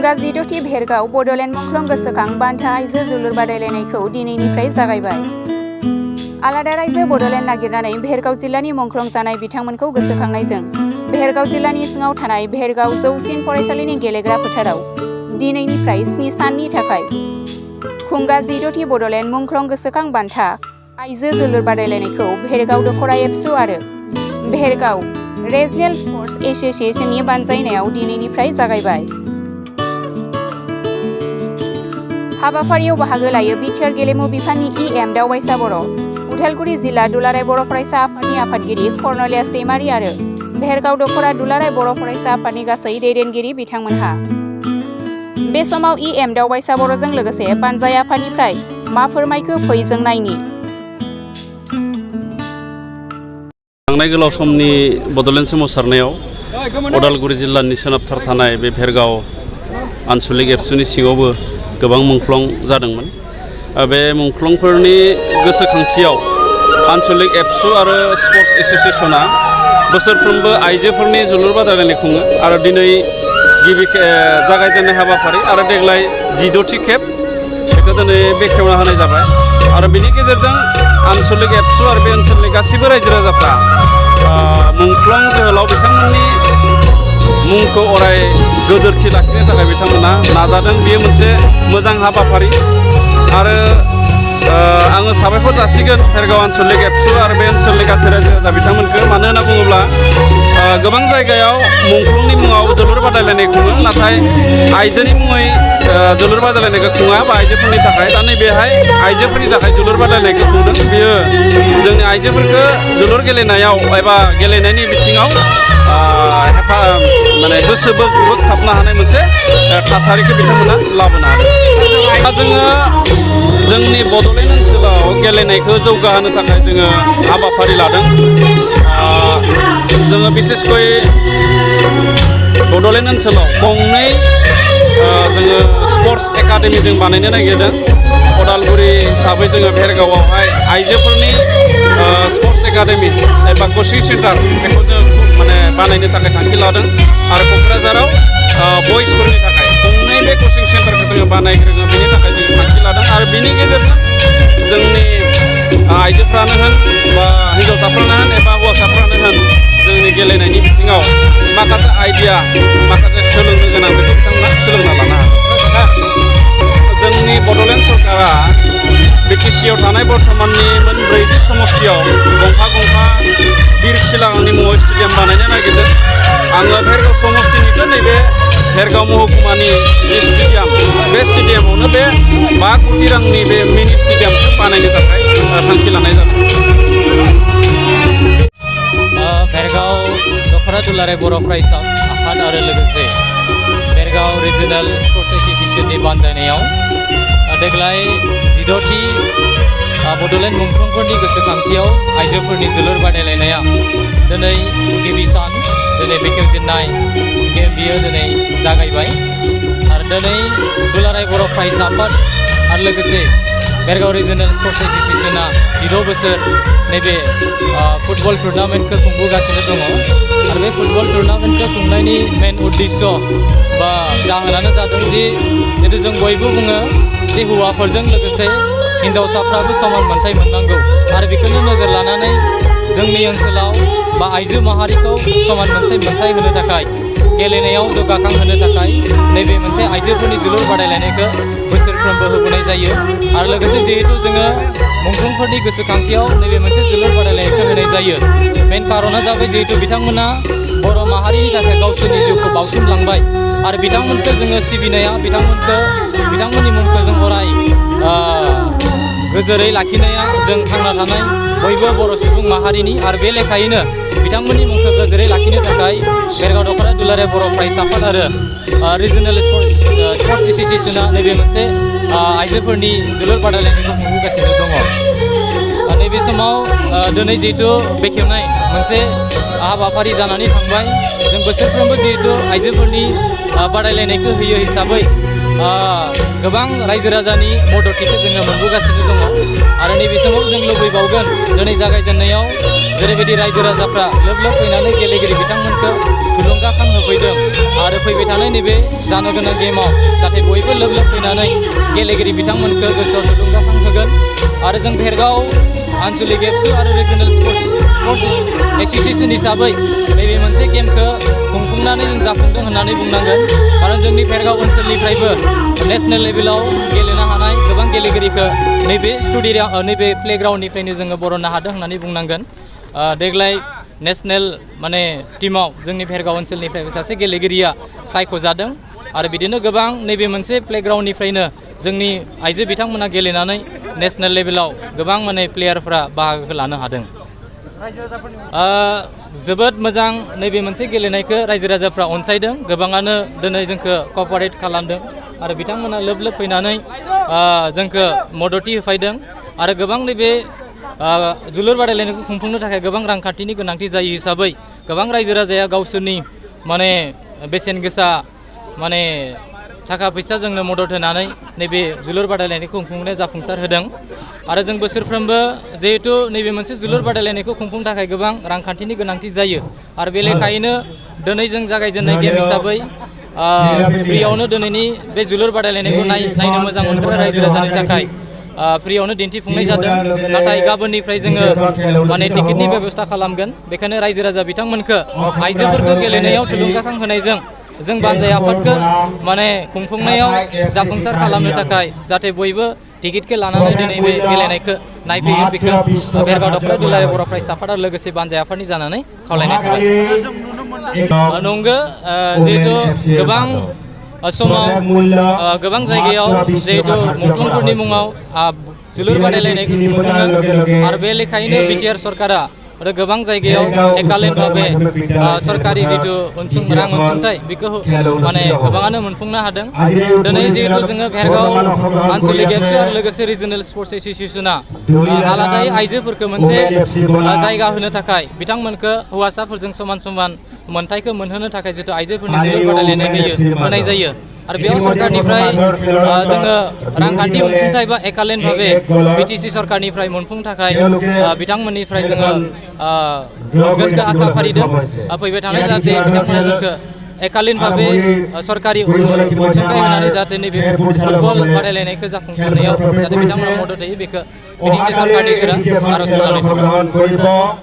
खुंगा जिद'थि भेरगाव बड'लेण्ड मुंख्लं गोसोखां बान्था आइजो जोलुर बादायलायनायखौ दिनैनिफ्राय जागायबाय। आलादा रायजो बड'लेण्ड नागिरनानै भेरगाव जिल्लानि मुंख्लं जानाय बिथांमोनखौ गोसोखांनायजों भेरगाव जिल्लानि सिङाव थानाय भेरगाव जौसिन फरायसालिनि गेलेग्रा फोथाराव दिनैनिफ्राय 7 साननि थाखाय खुंगा जिद'थि बड'लेण्ड मुंख्लं गोसोखां बान्था आइजो जोलुर बादायलायनायखौ भेरगाव दखरा एबसु आरो भेरगाव रिजनेल स्पर्ट्स एसोसिएशननि बानजायनायाव दिनैनिफ्राय जागायबाय। हाबाफारियाव बाहागो लायो बिटिआर गेलेमु बिफाननि इएम दावबायसा बर', उदालगुरि जिल्ला दुलाराय बर' फरायसा आफादनि आफादगिरि कर्नलियास दैमारि आरो भेरगाव दखरा दुलाराय बर' फरायसा आफादनि गासै दैदेनगिरि बिथांमोनहा। बे समाव इएम दावबायसा बर'जों लोगोसे बानजाय आफादनिफ्राय मा फोरमायखो फै जों नायनि। थांनाय गोलाव समनि बड'लेण्ड सोमावसारनायाव उदालगुरि जिल्लानि सोनाबथार थानाय बे भेरगाव आनसलिक एबसुनि सिङावबो गोबां मुंख्लं जादोंमोन। बे मुंख्लंफोरनि गोसोखांथियाव आनसलिक एबसु आरो स्पर्ट्स एसोसिएशना बोसोरफ्रोमबो आइजोफोरनि जोलुर बादायलायनाय खुङो आरो दिनै गिबि जागायजेननाय हाबाफारि आरो देग्लाय 16थि खेब बेखौ दिनै बेखेवना होनाय जाबाय आरो बिनि गेजेरजों आनसलिक एबसु आरो बे ओनसोलनि गासैबो रायजो राजाफ्रा मुंख्लं जोहोलाव बिथांमोननि मुंखौ अराय गोजोरथि लाखिनो थाखाय बिथांमोना नाजादों। बेयो मोनसे मोजां हाबाफारि आरो आङो साबायखर जासिगोन भेरगाव आनसलिक एबसु आरो बे ओनसोलनि गासै रायजो राजा बिथांमोनखौ। मानो होनना बुङोब्ला गोबां जायगायाव मुंख्लंनि मुङाव जोलुर बादायलायनाय खुङो, नाथाय आइजोनि मुङै जोलुर बादायलायनायखौ खुङा बा आइजोफोरनि थाखाय। दा नैबेहाय आइजोफोरनि थाखाय जोलुर बादायलायनायखौ खुंदों। बियो जोंनि आइजोफोरखौ जोलुर गेलेनायाव एबा गेलेनायनि बिथिङाव माने गोसो बोगथाबनो हानाय मोनसे थासारिखौ बिथांमोना लाबोनो हादों। जोङो जोंनि बड'लेण्ड ओनसोलाव गेलेनायखौ जौगाहोनो थाखाय जोङो हाबाफारि लादों। जोङो बिसेसकै बड'लेण्ड ओनसोलाव गंनै जोङो स्पर्ट्स एकाडेमि जों बानायनो नागिरदों। उदालगुरि हिसाबै जोङो भेरगावआवहाय आइजोफोरनि स्पर्ट्स एकाडेमि एबा कचिं सेन्टार बेखौ जों माने बानायनो थाखाय थांखि लादों आरो क'क्राझाराव बयसफोरनि थाखाय गंनै बे कचिं सेन्टारखौ जोङो बानायग्रोनो बेनि थाखाय जोङो थांखि लादों आरो बिनि गेजेरजों जोंनि आइजोफ्रानो होन बा हिन्जावसाफ्रानो होन एबा हौवासाफ्रानो होन जोंनि गेलेनायनि बिथिङाव माखासे आइडिया माखासे सोलोंनो गोनां बेखौ बिथांमोना सोलोंना लानो हागोन। जोंनि बड'लेण्ड सरकारा बिटिसिआव थानाय बर्थमाननि मोन 40 समस्थियाव गंफा बिर सिलांनि मुङाव स्टेडियाम बानायनो नागिरदों। आङो भेरगाव समस्थिनिखौ नैबे भेरगाव महकुमानि जे स्टेडियाम बे स्टेडियामावनो बे 5 कोटि रांनि बे मिनि स्टेडियामखौ बानायनो थाखाय थांखि लानाय जादों। भेरगाव दखरा दुलाराय बर' फरायसा आफाद आरो लोगोसे भेरगाव रिजनेल स्पर्ट्स एसोसिएशननि बानजायनायाव देग्लाय 16थि बड'लेण्ड मुंख्लंफोरनि गोसोखांथियाव आइजोफोरनि जोलुर बादायलायनाया दिनै गिबि सान दिनै बेखेवजेननाय गेम बियो दिनै जागायबाय आरो दिनै दुलाराय बर' फरायसा आफाद आरो लोगोसे भेरगाव रिजनेल स्पर्ट्स एसोसिएशना 16 बोसोर नैबे फुटबल टुर्नामेन्टखौ खुंबोगासिनो दङ आरो बे फुटबल टुर्नामेन्टखौ खुंनायनि मेन उद्देश्य बा जाहोनानो जादों जिहेतु जों बयबो बुङो जे हौवाफोरजों लोगोसे हिन्जावसाफ्राबो समान मोनथाय मोननांगौ आरो बेखौनो नोजोर लानानै जोंनि ओनसोलाव बा आइजो माहारिखौ समान मोनथाय होनो थाखाय गेलेनायाव जौगाखांहोनो थाखाय नैबे मोनसे आइजोफोरनि जोलुर बादायलायनायखौ बोसोरफ्रोमबो होबोनाय जायो आरो लोगोसे जिहेतु जोङो मुंख्लंफोरनि गोसोखांथियाव नैबे मोनसे जोलुर बादायलायनायखौ होनाय जायो। मेन कारना जाबाय जिहेतु बिथांमोना बर' माहारिनि थाखाय गावसोरनि जिउखौ बाउसोमलांबाय आरो बिथांमोनखौ जोङो सिबिनाया बिथांमोननि मुंखौ जों अराय गोजोरै लाखिनाया जों थांना थानाय बयबो बर' सुबुं माहारिनि आरो बे लेखायैनो बिथांमोननि मुंखौ गोजोरै लाखिनो थाखाय भेरगाव दखरा दुलाराय बर' फरायसा आफाद आरो रिजनेल स्पर्ट्स एसोसिएशना नैबे मोनसे आइजोफोरनि जोलुर बादायलायनायखौ खुंबोगासिनो दङ। नैबे समाव दिनै जिहेतु बेखेवनाय मोनसे हाबाफारि जानानै थांबाय। जों बोसोरफ्रोमबो जिहेतु आइजोफोरनि बादायलायनायखौ होयो हिसाबै गोबां रायजो राजानि मददथिखौ जोङो मोनबोगासिनो दङ आरो नैबे समाव जों लुबैबावगोन दिनै जागायजेननायाव जेरैबायदि रायजो राजाफ्रा लोब लोब फैनानै गेलेगिरि बिथांमोनखौ थुलुंगाखां होफैदों आरो फैबाय थानाय नैबे जानो गोनां गेमाव जाहाथे बयबो लोब लोब फैनानै गेलेगिरि बिथांमोनखौ गोसोआव थुलुंगाखां होगोन आरो जों भेरगाव आनसलिक एबसु आरो रिजनेल स्पर्ट्स एसोसिएशन हिसाबै नैबे मोनसे गेमखौ खुंफुंनानै जों जाफुंदों होननानै बुंनांगोन खारन जोंनि भेरगाव ओनसोलनिफ्रायबो नेशनेल लेभेलाव गेलेनो हानाय गोबां गेलेगिरिखौ नैबे नैबे प्लेग्राउन्डनिफ्रायनो जोङो बरननो हादों होननानै बुंनांगोन देग्लाय नेशनेल माने टीमाव जोंनि भेरगाव ओनसोलनिफ्राय सासे गेलेगिरिया सायख'जादों आरो बिदिनो गोबां नैबे मोनसे प्लेग्राउन्डनिफ्रायनो जोंनि आइजो बिथांमोना गेलेनानै नेशनेल लेभेलाव गोबां माने प्लेयारफ्रा बाहागो लानो हादों जोबोद मोजां नैबे मोनसे गेलेनायखौ रायजो राजाफ्रा अनसायदों गोबाङानो दिनै जोंखौ कपारेट खालामदों आरो बिथांमोना लोब लोब फैनानै जोंखौ मददथि होफैदों आरो गोबां नैबे जोलुर बादायलायनायखौ खुंफुंनो थाखाय गोबां रांखान्थिनि गोनांथि जायो हिसाबै गोबां रायजो राजाया गावसोरनि माने बेसेन गोसा माने थाखा फैसा जोंनो मदद होनानै नैबे जोलुर बादायलायनायखौ खुंफुंनाया जाफुंसार होदों आरो जों बोसोरफ्रोमबो जिहेथु नैबे मोनसे जोलुर बादायलायनायखौ खुंफुंनो थाखाय गोबां रांखान्थिनि गोनांथि जायो आरो बे लेखायैनो दिनै जों जागायजेननाय गेम हिसाबै फ्रियावनो दिनैनि बे जोलुर बादायलायनायखौ नायनो मोजां मोनग्रा रायजो राजानि थाखाय फ्रियावनो दिन्थिफुंनाय जादों नाथाय गाबोननिफ्राय जोङो माने टिकेटनि बेबस्था खालामगोन बेखायनो रायजो राजा बिथांमोनखौ आइजोफोरखौ गेलेनायाव थुलुंगाखां होनायजों जों बानजाय आफादखौ माने खुंफुंनायाव जाफुंसार खालामनो थाखाय जाहाथे बयबो टिकेटखौ लानानै दिनै बे गेलेनायखौ नायफैगोन बेखौ भेरगाव दखरा दुलाराय बर' फरायसा आफाद आरो लोगोसे बानजाय आफादनि जानानै खावलायनाय थाबाय नंगौ जिहेथु गोबां समाव गोबां जायगायाव जिहेतु मुंख्लंफोरनि मुङाव जोलुर बादायलायनायखौ खुंफुङो आरो बे लेखायैनो बिटिआर सरकारा आरो गोबां जायगायाव एकालेन भाबे सरकारि जितु रां अनसुंथाइ बेखौ माने गोबाङानो मोनफुंनो हादों दिनै जिहेतु जोङो भेरगाव आनसलिक एबसु आरो लोगोसे रिजनेल स्पर्ट्स एसोसिएशना आलादायै आइजोफोरखौ मोनसे जायगा होनो थाखाय बिथांमोनखौ हौवासाफोरजों समान समान मोनथायखौ मोनहोनो थाखाय जितु आइजोफोरनि जोलुर बादायलायनाय होनाय जायो आरो बेयाव सरकारनिफ्राय जोङो रांखान्थि अनसुंथाइ बा एकालेन भाबे बिटिसि सरकारनिफ्राय मोनफुंनो थाखाय बिथांमोननिफ्राय जोङो मोनगोनखौ आसा फारिदों फैबाय थानाय जाहाथे बिथांमोना जोंखौ एकालीन भाबे सरकारि अनसुंथाइ होनानै जाहाथे नैबे फुटबल बादायलायनायखौ जाफुंसारनायाव जाहाथे बिथांमोना मदद होयो बेखौ बिटिसि सरकारनि सेराव आर'ज खालामनाय थाबाय।